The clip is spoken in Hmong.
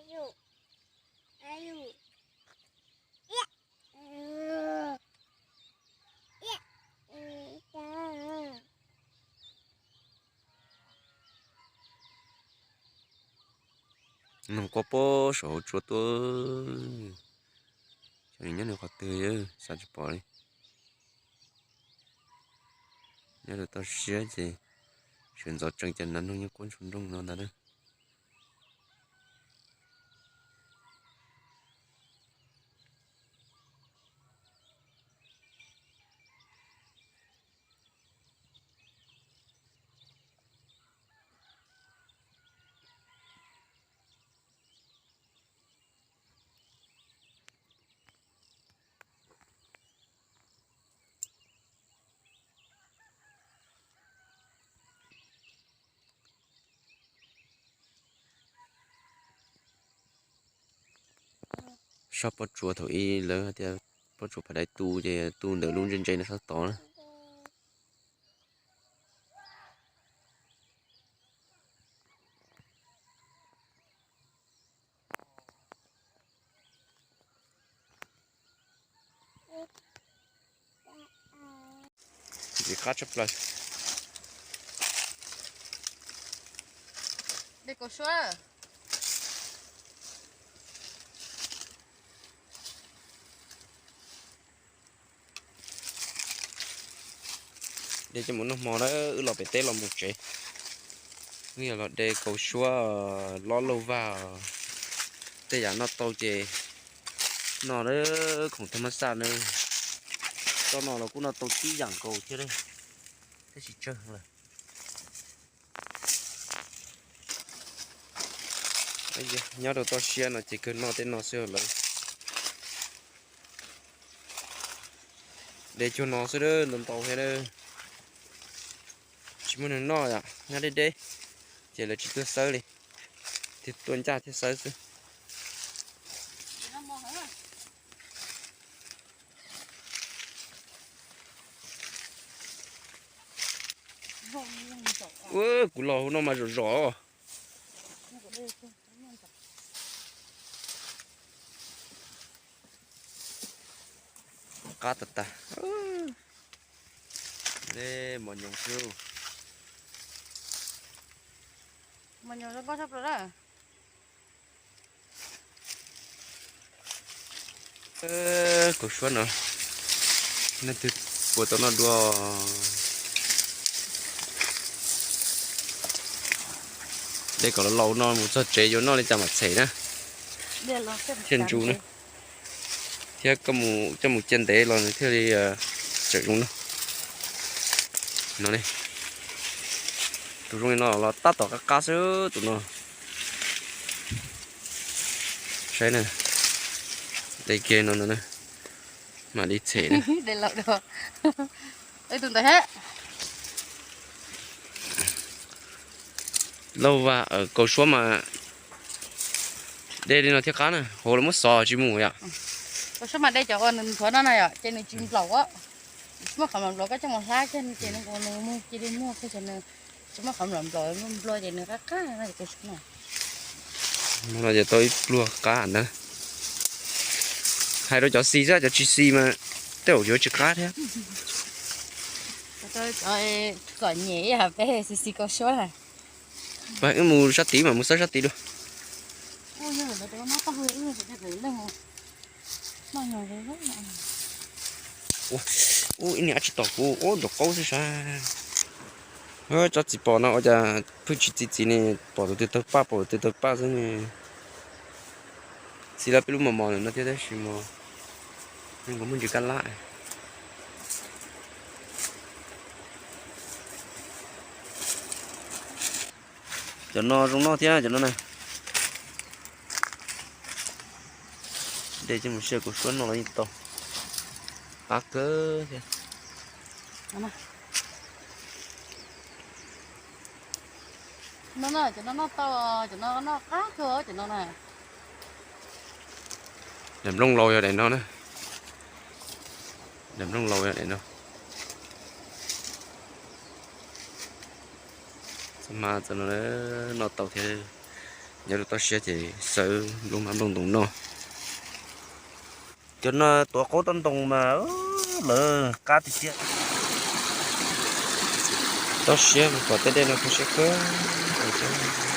Nws quaj puag saum hauv tsua tuaj. Xyov nws nyob nws qhov twg, xav tsis pom li. Nyob rau toj siab ces sawv ntxov tsees ces nas noog yeej quaj ntsuag nrooj no ntag na. Sab pob tsuas thaum ub lawv tias pob tsuas phaj dais tu ces tu ntawm lub ntse ntse no sab tod na. Ntxim qab tshaj plaws. Dej kaus suab. De coj mus noj hmo na, wb los pem teb los mus tsev. Wb yog los de kaus suab, lob lauj vag, tej yam noj tau ces noj, khoom thaj mab xaj na. Tsob no los kuj noj tau tib yam nkaus thiab, tab sis tsawg lawm. Nyob rau toj siab no ces kawg noj tej no xwb lawm. De cuag no xwb, ntau ntau thiab. Tsis muaj neeg noj yom, nyob deb deb, ces lawv tsis tuaj xawb li, thiaj tuaj ncaj thiab xawb xwb. Kuv los hauv no mas zom zom. Qab tas tas. Dej mos nyoos xwb. Mos nyoos zoo nkauj tshaj plaws na. Kaus suab no, leej twg puas tau noj dua. De kom laus laus no mus txog tsev yuav noj li cas mam txhem na. Thiaj ntsu na. Thiab coj mus cia ntev los nws thiaj li tseem zoo noj. No ne, tus zoo li no los tab tom qab qab xwb tus no. Saib na, de kiag no no na, mam li txhem na. Tus ntawd he. Lauj vag, kaus suab mas de li no thiaj qab na, hauv lawv muab xov tsis mus yom. Kaus suab mas de cov uas nws nthuav no na yom, ces nws tsis nplaum. Tsis muaj qhov nplaum nplaum koj coj mus hlab kiag ces nws mus cia li muag kiag ces nws tsis muaj qhov nplaum nplaum, nplua ces nws qab qab no ces kaus suab no. No ces tau ib pluag qab ntag. Hais rau cov xis xwb, cov tsis xis mas tej zaum yuav tsis qab thiab. Kom nyem ib yam peb xis xis kaus suab na. Wb mus sab tid mas mus xawb sab tid dua. Ub, ib niag dab tsi tom kuv ua nraum qaub xwb sas. Tsob txiv pom no ua cas pheej tsis txi txiv ne, pom tus twg tawg paj pom tus twg tawg paj xwb ne. Txi lawm peb lub mos mos no thiab tab sis mas zoo nkaus muaj ntsis kab lab. Cov no zoo noj thiab cov no na. De coj mus sia kaus suab noj los yeej tau. Qab kawg thiab. No na, cov no noj tau, cov no noj qab kawg cov no na. Daim nplooj laus yog daim no na. Daim nplooj laus yog daim no. Txoj hma txoj no noj tau thiab. Nyob rau toj siab ces xawb nplooj mab nplooj ntoo noj. Cov no tuav qaub toj ntoo mas lawv qab tiag tiag. Toj siab pom tej dej no kho siab kawg nkaus thiab.